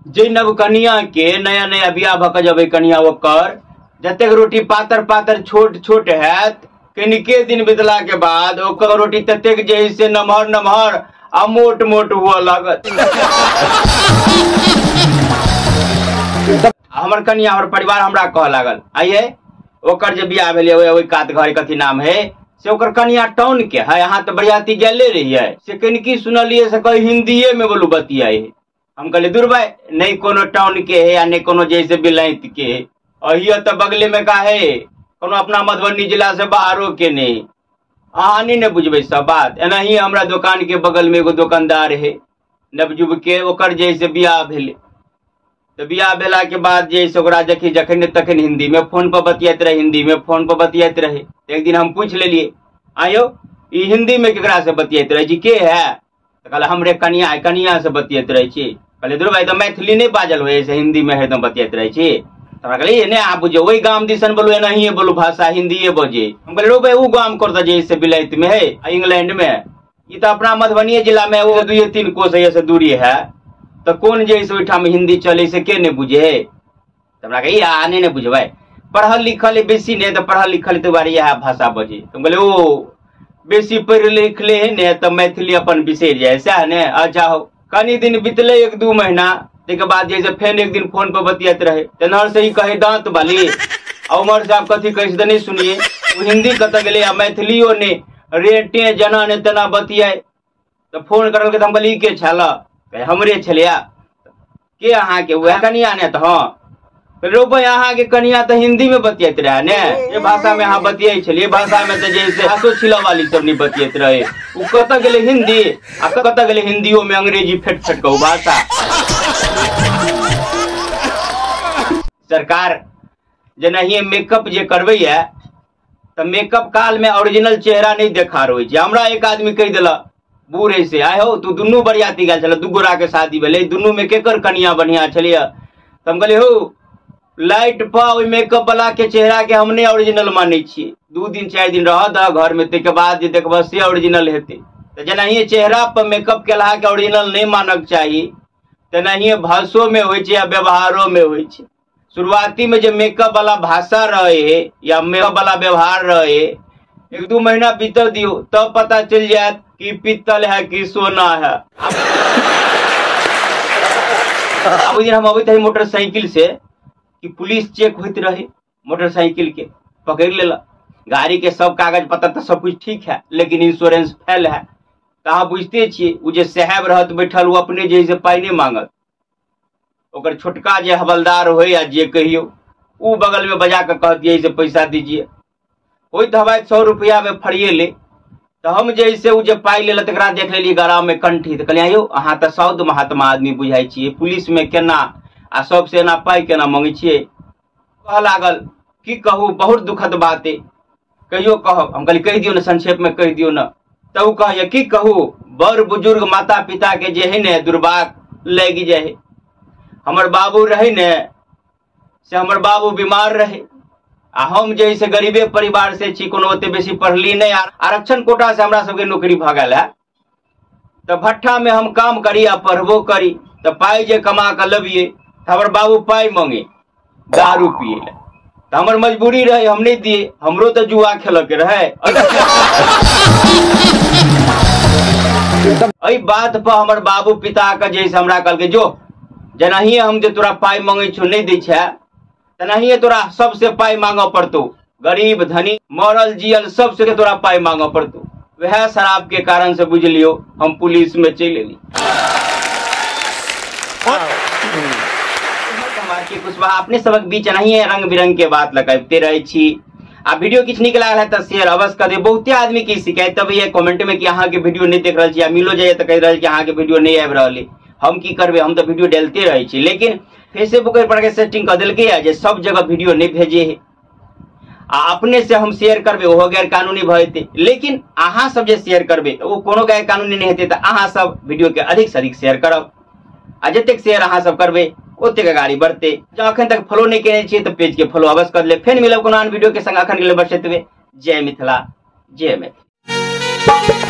जे नव कनिया के नया नया बियाह भऽ के जबै कनिया ओकर जतेक रोटी पातर पातर छोट छोट हैत, कनिके दिन बितला के बाद ओकर रोटी ततेक जे है से नमहर नमहर आ मोट मोट हुआ लागत। हमर कनिया हमर परिवार हमरा कह लागल आइये ओकर जे बियाह भेलै ओहि कात घर कथी नाम है से ओकर कनिया टाउन के है, अहाँ तऽ बरियाती गेले रहियै से कनिकी सुनलियै से कही हिंदीए में बोलू बतियाई। हम कहलियै दूर भाई नहीं कोनो टाउन के है या नहीं कोनो जैसे बिलायत के है, अहिया तऽ बगले में का है कोनो अपना मधुबनी जिला से बाहरो के नहीं। अहाँ नहीं ने बुझबै सब बात। एनाही हमरा दुकान के बगल में एगो दुकानदार है नवजुग के, ओकर जैसे बियाह भेलै तऽ बियाह भेला के बाद जे से ओकरा देखी जखन तखन हिंदी में फोन पर बतियाइत रहे, हिंदी में फोन पर बतियाइत रहे। एक दिन हम पूछ लेलियै आयो ई हिंदी में केकरा से बतियाइत रहे छी के है, तऽ कहल हमरे कनिया है, कनिया से बतियाइत रहे छी। कहलियै दुर भाई तऽ मैथिली नहीं बाजल होय से हिंदी में हरदम बतियाइत रहे छी। तऽ हमरा कहलियै नहि अहाँ बुझियौ ओहि गाम दिसन बोलू एनाहिए बोलू भाषा हिंदीए बजे। हम कहलियै रो भाई ओ गाम कर जे से बिलायत में है इंग्लैंड में, ई तऽ अपना मधुबनी जिला में ओ 2-3 कोस से दूरी है, तऽ कोन जे से ओहिठाम हिंदी चले से के नहीं बुझे। तऽ हमरा कही आ नहीं ने बुझबै, पढ़ल लिखल बेसी नहीं तऽ पढ़ल लिखल तऽ बारे इएह भाषा बजे। तऽ हम कहलियै ओ बेसी पढ़ि लिखले है ने तऽ मैथिली अपन बिसरि जाइ सएह ने। अच्छा हो कनी दिन बितले 1-2 महीना ताहिके बाद जे फेर एक दिन फोन पर बतियाइत रहे तेनहर से ही कहे दाँत वाली आ उम्हर से आब कथी कहै से तऽ नहीं सुनिए, ओ हिंदी कतऽ गेलै आ मैथिलियो ने रेटे जना ने तेना बतियाए। तऽ फोन करलकै तऽ हम कहलियै ई के छल, हमरे छलैया के अहाँके वएह कनिया ने, तऽ हँ रोपै अहाँके कनिया तऽ हिंदी में बतियाइत रहे ने, जे भाषा में अहाँ बतियाइ छलियै भाषा में तऽ जे से घासो छिलऽ वाली सब नहीं बतियाइत रहे। ओ कतऽ गेलै हिंदी आ कतऽ गेलै हिंदियो में अंग्रेजी फेट फेट कऽ ओ भाषा। सरकार जेनाहिए मेकअप जे करबैया तऽ मेकअप काल में ओरिजिनल चेहरा नहीं देखा रहै छै। हमरा एक आदमी कहि देलक बूढ़ से आय हो तू दुनू बरियाती गेल छल, दू गोरा के शादी भेलै दुनू में केकर कनिया बढ़िया छलियै। तऽ हम कहलियै हौ लाइट पर ओहि मेकअप वाला के चेहरा के हम नहीं ओरिजिनल मानै छियै, 2 दिन 4 दिन रह दह घर में ताहिके बाद जे देखबह से ओरिजिनल हेतै। तऽ जेनाहिए चेहरा पर मेकअप केलहा के ओरिजिनल नहीं मानक चाही तेनाहिए भाषो में होइ छै आ व्यवहारो में होइ छै। शुरुआती में जे मेकअप वाला भाषा रहे है या मेकअप वाला व्यवहार रहे, 1-2 महीना बीत दियौ तब पता चलि जायत कि पीतल है कि सोना है। ओहि दिन हम अबैत रही मोटरसाइकिल से कि पुलिस चेक होइत रहे, मोटरसाइकिल के पकड़ लेलक, गाड़ी के सब कागज पत्र तऽ सब कुछ ठीक है लेकिन इंश्योरेंस फेल है। तऽ अहाँ बुझिते छियै ओ जे साहेब रहत बैठल ओ अपने जे है से पाइ नहि मांगत, ओकर छोटका जे हवलदार होइ या जे कहियौ ओ बगल में बजा कऽ कहतियै से पैसा दीजिए, होइत हवाइ 100 रुपया में फरिएले। तऽ हम जे से ओ जे पाइ लेलक तकरा देख लेलियै गरा में कंठी, तऽ कहलियै यौ अहाँ तऽ साउथ महात्मा आदमी बुझाइ छियै, पुलिस में केना आ सबसे एना पाइ केना मंगै छियै। कहऽ लागल की कहू बहुत दुखद बात है, कहियो कहब। हम कहलियै कहि दियौ ने संक्षेप में कहि दियौ ने। तऽ ओ कहैया की कहू बड़ बुजुर्ग माता पिता के जे है ने दुर्भाग लागि जाइ है। हमर बाबू रहे ने से हमर बाबू बीमार रहे आ हम जे से गरीबे परिवार से छी, कोनो ओते बेसी पढ़ली नहीं, आरक्षण कोटा से हमरा सबके नौकरी भऽ गेल है। तऽ भट्ठा में हम काम करी आ पढ़बो करी, तऽ पाइ जे कमा कऽ लबियै तऽ हमर बाबू पाइ मांगे दारू पिए ला, तऽ हमर मजबूरी रहे हम नहीं दिए, हमरो तऽ जुआ खेलऽ के रहे। एहि बात पर हमर बाबू पिता के जे से हमरा कहलकै जो जेनाहिए हम जे तोरा पाइ मांगै छौ नहीं दै छै तेनाहिए तोरा सबसे पाइ मांगऽ पड़तौ, गरीब धनी मरल जियल सबसे तोरा पाइ मांगऽ पड़तौ। वएह शराब के कारण से बुझ लियौ हम पुलिस में चलि एली। कुशवाहा अपने सबक बीच एनाहिए रंग बिरंग के बात लगाबिते रहै छी। आ वीडियो किछु नीक लागल है तऽ शेयर अवश्य कर दियौ। बहुते आदमी के शिकायत अबैया कमेंट में कि अहाँ के वीडियो नहीं देख रहल छी, आ मिलो जाइए तऽ कहि रहल छी अहाँ के वीडियो नहीं आबि रहल है। हम की करबै, हम तऽ वीडियो डालते रहै छी, लेकिन फेसबुक पर के सेटिंग कऽ देलकै जे सब जगह वीडियो नहीं भेजे है आ अपने से हम शेयर करबै ओहो गैर कानूनी भऽ जेतै, लेकिन अहाँ सब जे शेयर करबै ओ कोनो गैर कानूनी नहीं हेतै। तऽ अहाँ सब वीडियो के अधिक से अधिक शेयर करब आ जतेक शेयर अहाँ सब करबै ओतेक गाड़ी बढ़तै। जँ अखन तक फॉलो नहीं केने छियै तऽ पेज के फॉलो अवश्य कर लेब। फेर मिलब कोनो आन वीडियो के संग, अखन के लेल बस एतबे। जय मिथिला, जय मैथिली।